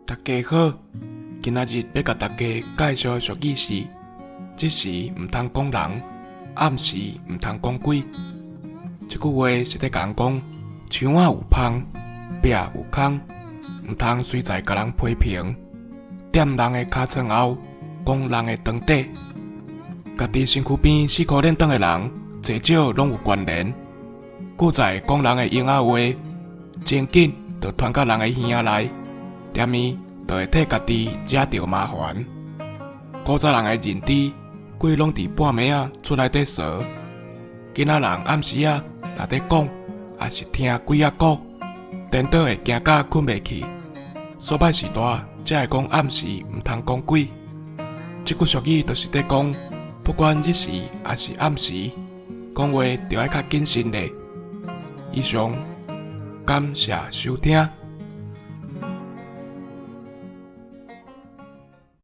大家好，今仔日欲共大家介紹的俗語是：日時毋通講人，暗時毋通講鬼。這句話是咧共人講，牆仔有縫，壁有空，毋通隨在共人批評，踮人的尻川後講人的長短。家己身軀邊四箍輪轉的人，濟少攏有關聯。久在講人的閒仔話，真緊就傳到人的耳仔內，連伊就會替家己惹著麻煩。古早人的認知，鬼攏佇半暝仔出來佇趖。囡仔人暗時仔若佇講，抑是聽鬼仔故，顛倒會驚甲睏袂去。所擺序大，才會講暗時毋通講鬼。這句俗語就是佇講，不管日時抑是暗時，講話著愛較謹慎咧。以上，感謝收聽。